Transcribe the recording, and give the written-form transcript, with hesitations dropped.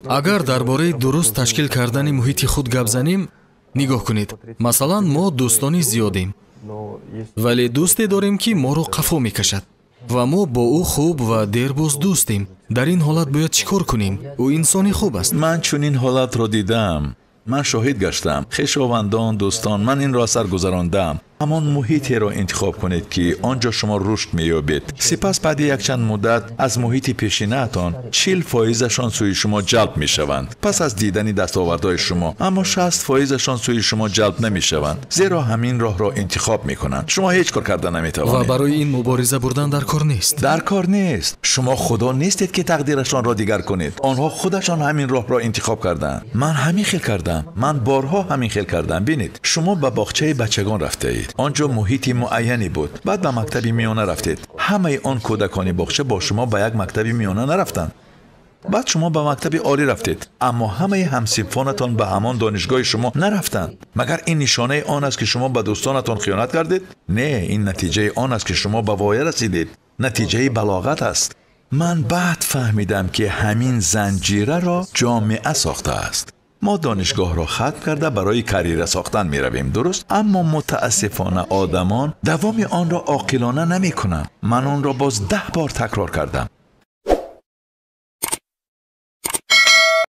Агар дар бораи дуруст ташкил кардани муҳити худ гап занем, нигоҳ кунед. Масалан, мо дӯстони зиёдем, вале дӯсте дорем, ки моро қафо мекашад ва мо бо ӯ хуб ва дербоз дӯстем. Дар ин ҳолат бояд чӣ кор кунем? Ӯ инсони хуб аст. Ман чунин ҳолатро дидаам. Ман шоҳид гаштам. Хешовандон, дӯстон, ман инро аз сар гузарондаам. Ҳамон муҳитеро интихоб кунед, ки он ҷо шумо рушд меёбед. Сипас баъди якчанд муддат аз муҳити пешинаатон 40 фоизашон сӯи шумо ҷалб мешаванд пас аз дидани дастовардҳои шумо, аммо 60 фоизашон сӯи шумо ҷалб намешаванд, зеро ҳамин роҳро интихоб мекунанд. Шумо ҳеҷ кор карда Ва наметавонед. Барои ин мубориза бурдан дар кор нест. Дар кор нест. Шумо худо нестед, ки тақдирашонро дигар кунед. Онҳо худашон ҳамин роҳро интихоб карданд. Ман ҳамин хел кардам, ман борҳо ҳамин хел кардам. Бинед, шумо ба боғчаи бачагон рафтаед, он ҷо муҳити муайяне буд. Баъд ба мактаби миёна рафтед. Ҳамаи он кӯдакони боғча бо шумо ба як мактаби миёна нарафтанд. Баъд шумо ба мактаби олӣ рафтед, аммо ҳамаи ҳамсинфонатон ба ҳамон донишгоҳи шумо нарафтанд. Магар ин нишонаи он аст, ки шумо ба дӯстонатон хиёнат кардед? Не, ин натиҷаи он аст, ки шумо ба воя расидед, натиҷаи балоғат аст. Ман баъд фаҳмидам, ки ҳамин занҷираро ҷомеа сохтааст. Мо донишгоҳро хатм карда, барои карьера сохтан меравем, дуруст? Аммо мутаассифона одамон давоми онро оқилона намекунанд. Ман онро боз 10 бор такрор кардам.